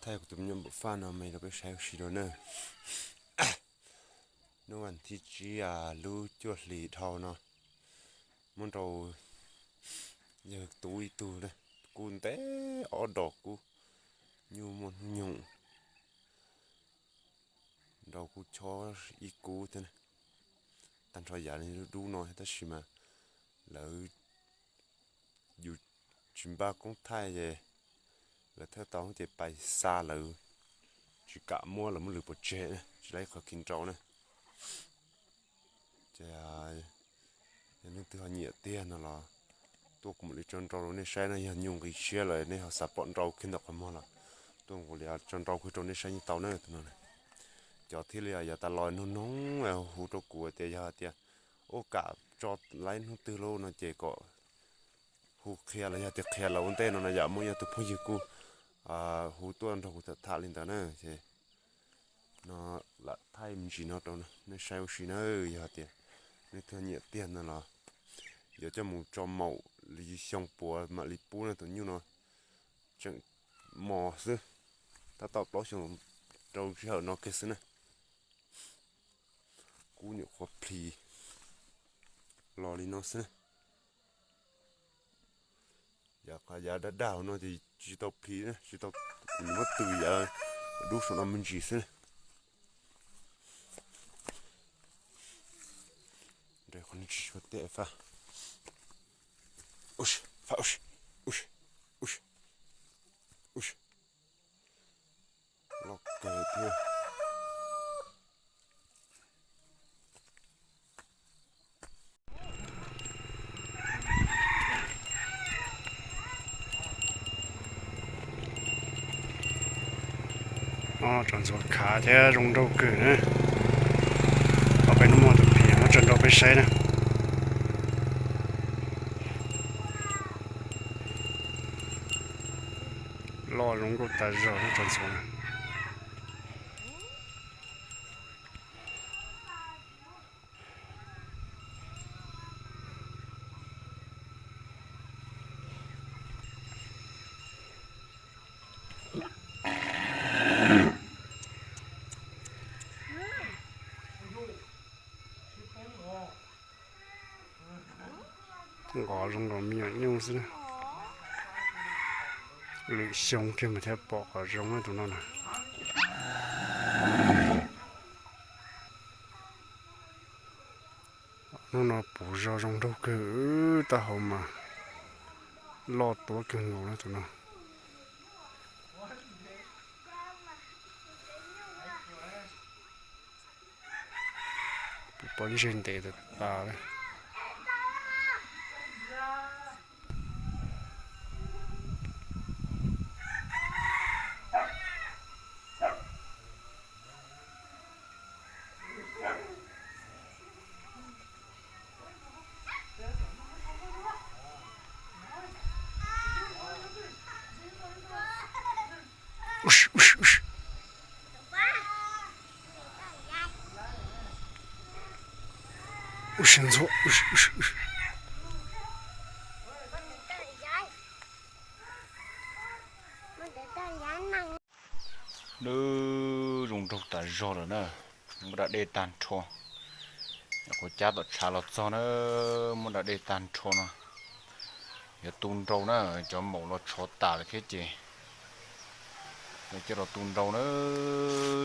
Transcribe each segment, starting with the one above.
Thaij kuv tus me nyuam npam faj no mas rau peb saib ua si dua na. Hnub vas thib tsib lub cuaj hlis dhau no muab nrau yawg tub ib tug na, kub ntev ob dos kub, nyuj muaj hnub nyoog, nrau kub chob ib kub thiab. Tag nrho yav li dub no tab sis mas lawv yus tsis npaj koob thaij ces lawv thawj tau ces pais xa lawv, tsis kam muab lawv muab lwm pov tseg, tsis laib qhov khi nrau na. Ces yog leej twg ho nyiam tiag no los tuaj kuv mam li tso nrau rau nej saib na, yog nyuj nqis siab lawm nej ho xav pom nrau kiag ntawm qhov muag los tuaj kuv li tso nrau kiag rau nej saib yeej tau na tus no. Cov thiaj li yav tas los noog noog hu rau kuv tias yog tias ua kam tso laib hnub twg lauj no ces kom hu qhia los yog tias qhia lawv ua ntej no no yam muaj ib tus phooj ywg kuj hu tuaj nrog kuv tham tham li ntawd na ces no lam thaij me ntsis no rau nej saib ua si na. Yog tias nej thiaj nyiam tiag no los yuav coj mus tso maum li xyoo puav mam li pub na, tus nyuj no tseem mos xwb, tab tom plaub xyoo rau sij hawm no kiag xwb na. Kub nyuam qhuav plhis los li no xwb na. Yav qhov yav daj daj no ces tsis tau plhis na, tsis tau, kuv muab tws yav dub saum no me ntsis xwb na. Nrog qhov no tsis tshua tiaj faj. Loj kawg thiab. Tso ntxuav khav thiab zoo nraug kawg na. Ob peb hnub muaj tus phim muab tso nrau peb saib na. Loj zoo nkauj tas zog tso ntxuav na. Nqos zoo nkaus me nyuam nyuj xwb na. Lwm xyoo kiag mas thiaj pom qhov zoo tus no na. Hnub no puv zog zoo nraug kawg, taub hau mas loj tuab kawg nkaus na tus no. Pob ntseg ntev tas tas li. Ua si ntxuav. Lub zoo nraug tas zog lawm na. Muab da dej tag nrho. Nyuam qhuav cab tom tshav los txog na, muab da dej tag nrho no. Yuav tu nrau na, cov maum los tshov tas lawm thiab ces yuav coj los tu nrau na.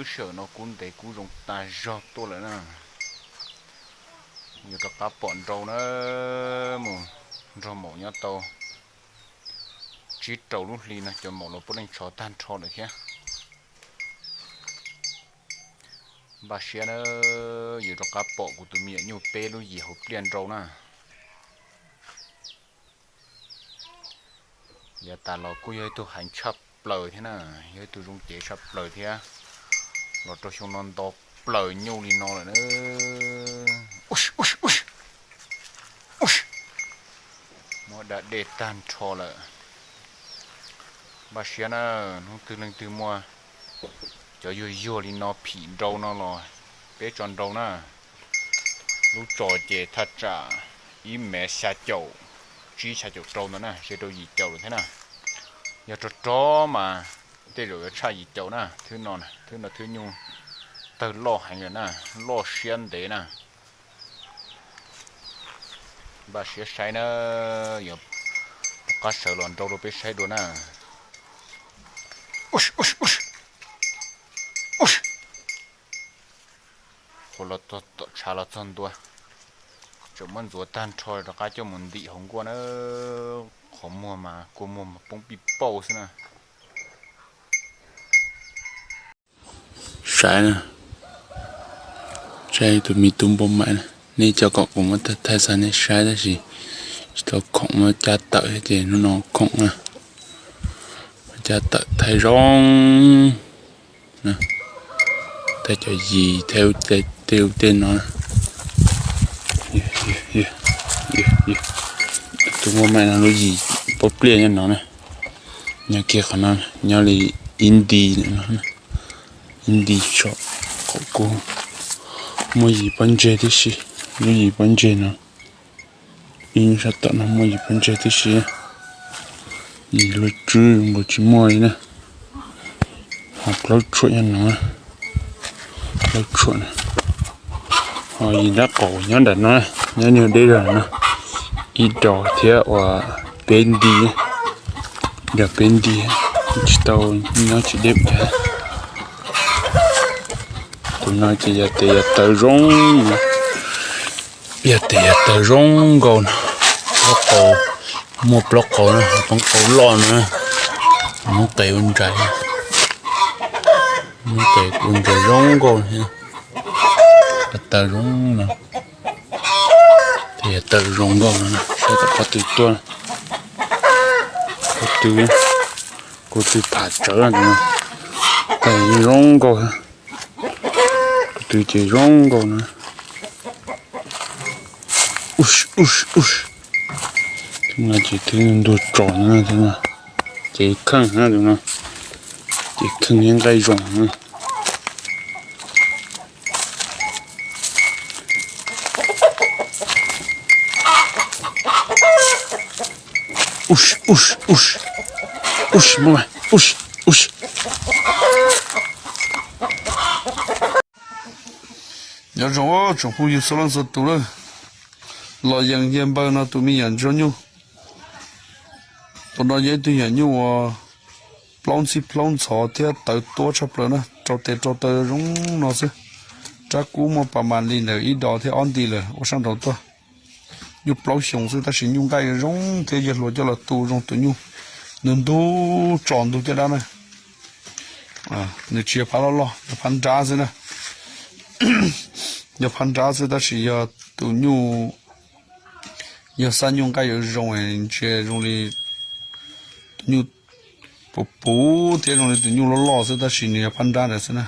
Sij hawm no kub ntev kub zoo tas zog tuaj lawm na. Yuav rov qab pom nrau na, mus nrog maum nyob tau tsib rau lub hli no cov maum los puav leej tshov tag nrho lawm thiab. Npaj siab na, yuav rov qab pom kuv tus me nyuam nyuj peb lub yim hauv pliaj nrau na. Yav tas los kuj yog ib tug heev tshaj plaws thiab na, yog ib tug zoo cev tshaj plaws thiab. Los rau xyoo no nto plaws nyuj li no lawm na. Muab da dej tag nrho lawm. Npaj siab na, hnub twg leej twg muaj cov yuag yuag li no phim nrau no los peb tso nrau na. Lub tso ces thaj tsam ib mev xya caum tsib xya caum rau ntawd na, ze rau yim caum lawm thiab na. Yog rog rog mas Tej zaum yuav tshaj yim caum na, thwb no, thwb no thwb nyuj tawg loj heev lawm na, loj siab ntev na. Npaj siab saib na, yuav qab sawv los nrau rau peb saib dua na. Qhuav los tom tshav los txog ntua, tseem muab ntxuav tag nrho rov qab coj mus ntim hauv nkuaj na. Qhov muag mas kua muag mas poob pij pauj xwb na. Saib na, saib tus me tub npauj maim na, nej cov kom kuv muab thaij thaij xa nej saib tab sis tsis tau khoom muab cab tawm ces hnub no khoom na, muab cab tawm thaij zoo, thaij cov yis, thaij tej ub tej no. Tus npauj maim no lub yis pob pliaj nyob no na, nyob kiag qhov no, nyob li ib nti no, ib nti saum qaum kub. Muaj yim pob ntseg tib si, lub yim pob ntseg no, ib sab tom no muaj yim pob ntseg tib si. Yim luaj tswb nkaus tsis muaj li na. Ho plaub tshuam nyob no, plaub tshuam na. Ho yim nrab qaum nyob nram no, nyob nyuag deb zog no, ib dos thiab uas peb nti, ib dos peb nti, tsis tau, nyob tsis deb cas. Tus no ces yog tes yog taw zoo, yog tes yog taw zoo nkauj no. Plaub qau, muaj plaub qau no, plaub qau loj no, muab qe ua ntsais, muab qe ua ntsais zoo nkauj thiab. Taw zoo no, tes yog taw zoo nkauj no, saib tom qab twg tuaj, qab twg, qab twg pham tsawv no, taw zoo nkauj, qab twg ces zoo nkauj no. Tus no ces twb ntuag tsos no, ces kheej na tus no, ces kheej nqaij zoo na. Nyob zoo tsoom phooj ywg txhua leej txhua tus lawm, los yees yag npawg no tus me nyuam ntsuag nyuj. Tus no yog ib tug nyuam nyuj uas plaub ntxhib plaub ntxhov thiab tawv tuab tshaj plaws na, rau tes rau taw zoo no xwb. Rab kub muaj pas mas li ntawm ib dos thiab ob nti lawm ua sab nraud tuaj. Nyuj plaub xyoos xwb tab sis nyuj nqaij zoo thiab yawg hluas coj los tu zoo tus nyuj. Nws ntug tso ntug caj dab na. Nws tsis yog phab loj loj, yog phab nrab xwb na. Yog phab nrab xwb tab sis yog tus nyuj, yog xab nyuj nqaij yuav zoo, ntsia zoo li tus nyuj puv puv thiab zoo li tus nyuj loj loj xwb tab sis nws yog phab nrab ntawd xwb na.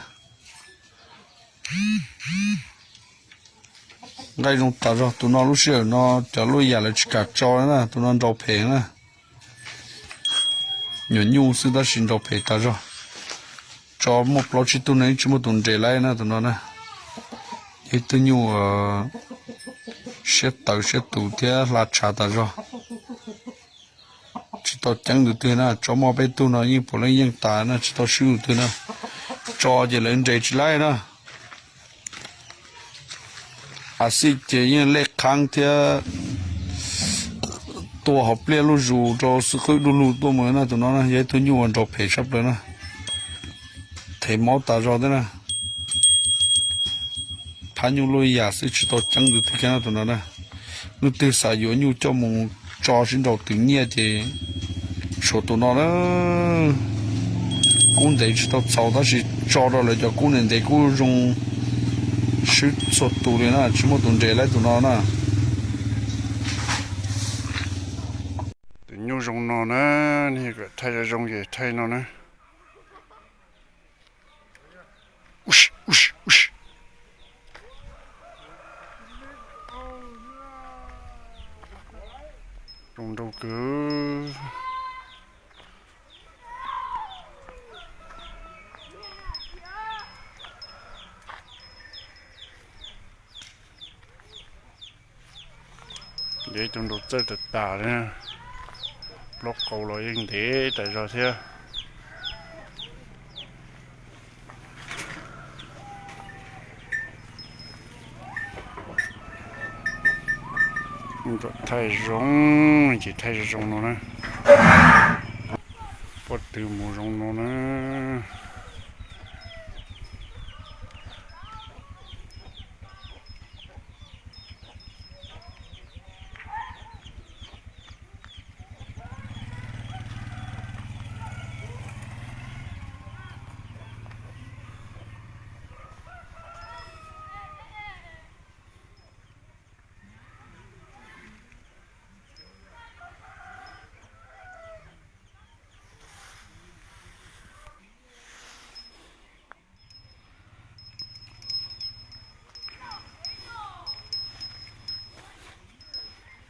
Nqaij zoo tas zog, tus no lub sij hawm no cov luaj yam lawv tsis kam tso na, tus no nrau phem na. Nyuam nyuj xwb tab sis nrau phem tas zog. Tso muaj plaub tsib tug ne tsis muaj tus nres laib na tus no na. Yog ib tug nyuj siab tawv siab tus thiab hla tshav tas zog. Tsis tau ceeb tus twg na, tso muaj peb tug no yeej puav leej yeej tas na, tsis tau swb tus twg na. Tso ces lawv nres tsis laib na. Av xij ces yeej lej qhaab thiab tua hauv pliaj luj zus rau xwb qwb du lug tuaj mus na. Tus no na yog ib tug nyuj uas nrau phem tshaj plaws na, thev mob tas zog thiab na. Phab nyuj luaj yam xwb tsis tau ceeb tus twg kiag na tus no na. Leej twg xav yuav nyuj coj mus tso sib nraus twm nyiaj ces tshuav tus no na. Kub ntev tsis tau txaus tab sis tso rau lawv cov kub ntev ntev kuj zoo swb txhua tus li na, tsis muaj tus nres laib tus no na. Tus nyuj zoo no na, nej kom thaij zoo zoo ces thaij no na. Zoo nraug kawg. Yog ib tug nraug txawj tas tas li, plaub qau los yeej ntev tas zog thiab. Thaij zoo, ces thaij zoo zoo no na. Pob tw mus zoo no na.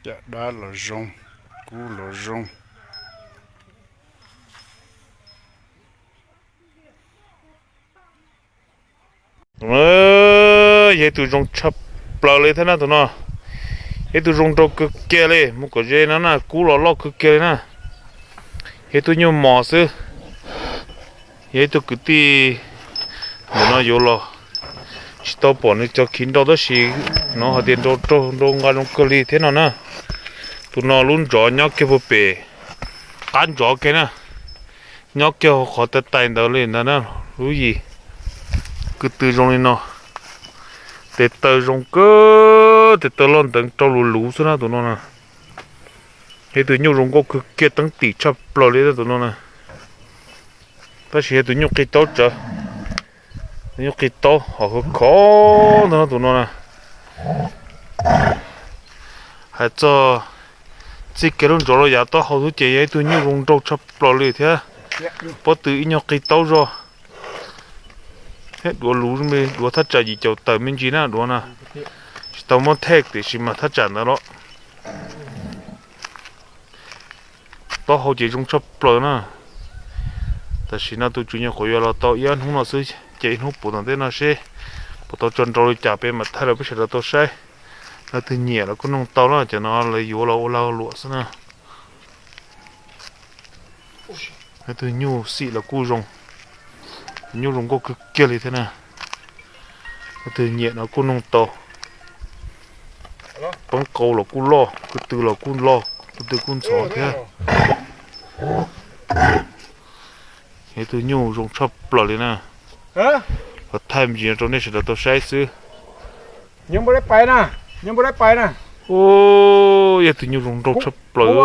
Caj dab los zoo, kub los zoo. Yog ib tug zoo tshaj plaws li thiab na tus no. Yog ib tug zoo nraug kawg kiag li, mus kom ze no na, kub los loj kawg kiag li na. Yog ib tug nyuj mos xwb. Yog ib tug kwv tij ntawm no yuav los, tsis tau pom nws cov khiv nrau tab sis hnov hais tias nrau raug nrau nqa zoo kawg li thiab no na. Tus no lub ntsov nyob kiag puag pem qab ntsov kiag na, nyob kiag hauv qhov tais tais ntawd li ntag na. Lub yim kwv tw zoo li no, tes taw zoo kawg, tes taw loj nteev rau luv luv xwb na tus no na. Yog tus nyuj zoo nkauj kawg kiag, teeb tim tshaj plaws li tus no na. Tab sis yog tus nyuj qis taub tsawv, tus nyuj qis taub hos khov khov ntag tus no na. Hais txog txij kiag lub ntsov los yav taub hau xwb ces yog ib tug nyuj zoo nraug tshaj plaws li thiab. Pob tw ib nyuag qis taub zog thiab, duav luv, duav thaj tsam yim caum tawm me ntsis na duav na. Tsis tau muab thej tiam sis mas thaj tsam ntawd los taub hau ces zoo tshaj plaws na. Tam sim no tus tswv nyuam qhuav yuav los tau ib ob hnub no xwb ces ib hnub puv tom ntej no seb puas tau tso nrau li cas peb mam thaij rau peb sawv daws tau saib. Leej twg nyiam los kuj noog tau na, cov no lawv yuav los ua lag luam xwb na. Leej twg nyuj xim los kuj zoo, nyuj zoo nkauj kawg kiag li thiab na. Leej twg nyiam no kuj noog tau. Peeb qau los kuj loj, kwv tw los kuj loj, kwv tw kuj ntxhov thiab. Yog tus nyuj zoo tshaj plaws li na. Los thaij me ntsis rau nej sawv daws tau saib xwb. Yog tus nyuj zoo nraug tshaj plaws,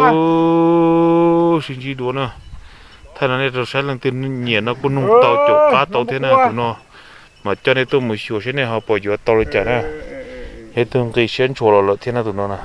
sib ntsib dua na. Thaij no nej rau saib, leej twg nyiam no kuj noog tau, caum qab tau thiab na. Tus no mas coj nej tuaj mus xyuas seb nej ho puas yuav tau li cas na. Yog tus nqis siab ntshua los lawm thiab na tus no na.